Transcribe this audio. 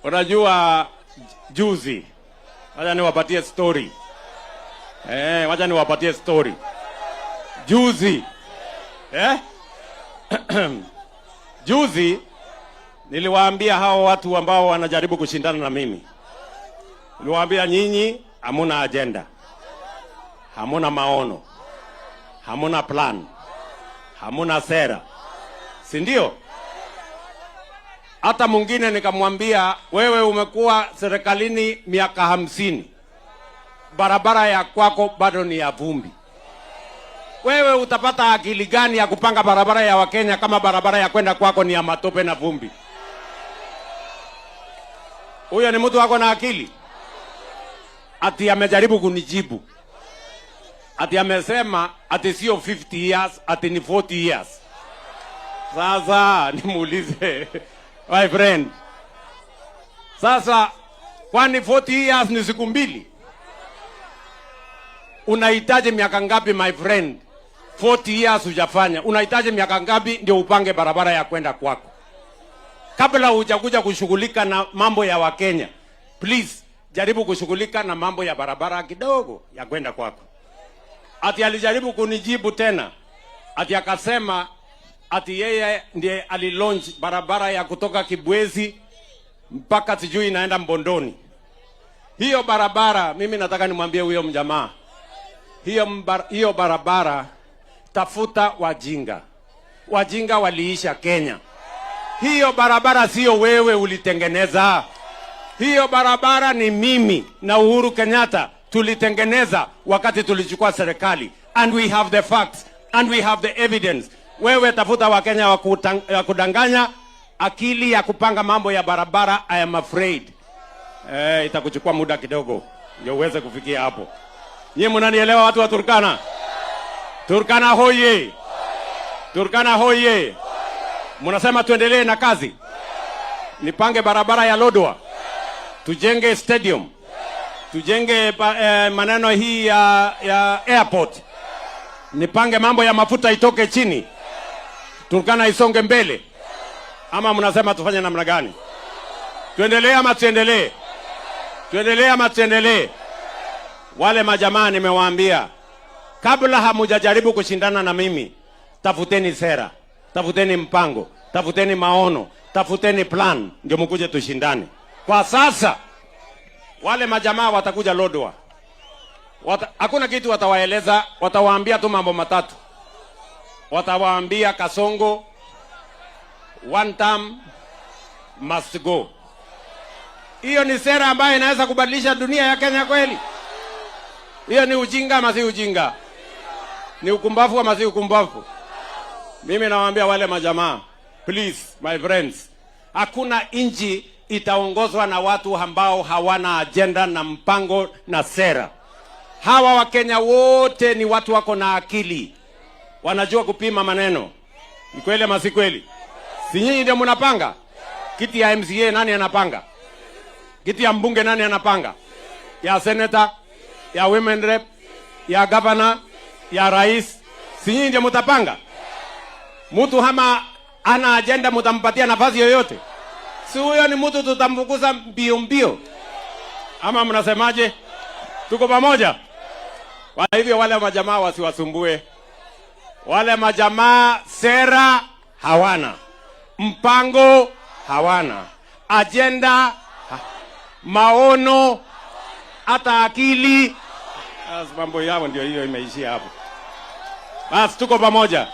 Unajua juzi, wacha niwapatie story. Wacha niwapatie story. Juzi. Eh? Juzi niliwaambia hao watu ambao wanajaribu kushindana na mimi. Niliwaambia, nyinyi hamuna agenda, hamuna maono, hamuna plan, hamuna sera, si ndio? Hata mwingine nikamwambia, wewe umekuwa serikalini miaka 50, barabara ya kwako bado ni ya vumbi. Wewe utapata akili gani ya kupanga barabara ya Wakenya kama barabara ya kwenda kwako ni ya matope na vumbi? Huyo ni mtu ako na akili? Ati amejaribu kunijibu, ati amesema ati sio 50 years, ati ni 40 years. Sasa nimuulize, my friend, sasa kwani 40 years ni siku 2? Unahitaji miaka ngapi, my friend? 40 years hujafanya, unahitaji miaka ngapi ndio upange barabara ya kwenda kwako? Kabla hujakuja kushughulika na mambo ya Wakenya, please jaribu kushughulika na mambo ya barabara kidogo ya kwenda kwako. Ati alijaribu kunijibu tena, ati akasema ati yeye ndiye alilaunch barabara ya kutoka Kibwezi mpaka sijui inaenda Mbondoni. Hiyo barabara, mimi nataka nimwambie huyo mjamaa, hiyo barabara, tafuta wajinga. Wajinga waliisha Kenya. Hiyo barabara sio wewe ulitengeneza. Hiyo barabara ni mimi na Uhuru Kenyatta tulitengeneza wakati tulichukua serikali, and we have the facts and we have the evidence. Wewe tafuta Wakenya wa kudanganya. Akili ya kupanga mambo ya barabara, I am afraid itakuchukua muda kidogo ndio uweze kufikia hapo. Nyie mnanielewa, watu wa Turkana? Turkana hoye! Turkana hoye! Mnasema tuendelee na kazi, nipange barabara ya Lodwar, tujenge stadium, tujenge maneno hii ya airport, nipange mambo ya mafuta itoke chini, Turkana isonge mbele, ama mnasema tufanye namna gani? Tuendelee ama tuendelee? Tuendelee ama tuendelee? Wale majamaa nimewaambia, kabla hamujajaribu kushindana na mimi, tafuteni sera, tafuteni mpango, tafuteni maono, tafuteni plan, ndio mkuje tushindane. Kwa sasa wale majamaa watakuja Lodwar, hakuna kitu watawaeleza, watawaambia tu mambo matatu. Watawaambia Kasongo one term must go. Hiyo ni sera ambayo inaweza kubadilisha dunia ya Kenya kweli? Hiyo ni ujinga ama si ujinga? Ni ukumbafu ama si ukumbafu? Mimi nawaambia wale majamaa, please my friends, hakuna nchi itaongozwa na watu ambao hawana agenda na mpango na sera. Hawa Wakenya wote ni watu wako na akili, wanajua kupima maneno. Ni kweli ama si kweli? Si nyinyi ndio mnapanga kiti ya MCA? Nani anapanga kiti ya mbunge? Nani anapanga ya senator, ya women rep, ya governor, ya rais? Si nyinyi ndio mtapanga? Mtu kama hana agenda, mtampatia nafasi yoyote? Si huyo ni mtu tutamfukuza mbio mbio, ama mnasemaje? Tuko pamoja? Kwa hivyo wale majamaa wasiwasumbue. Wale majamaa sera hawana, mpango hawana, agenda maono, hata akili. Basi mambo yao ndio hiyo, imeishia hapo. Basi tuko pamoja.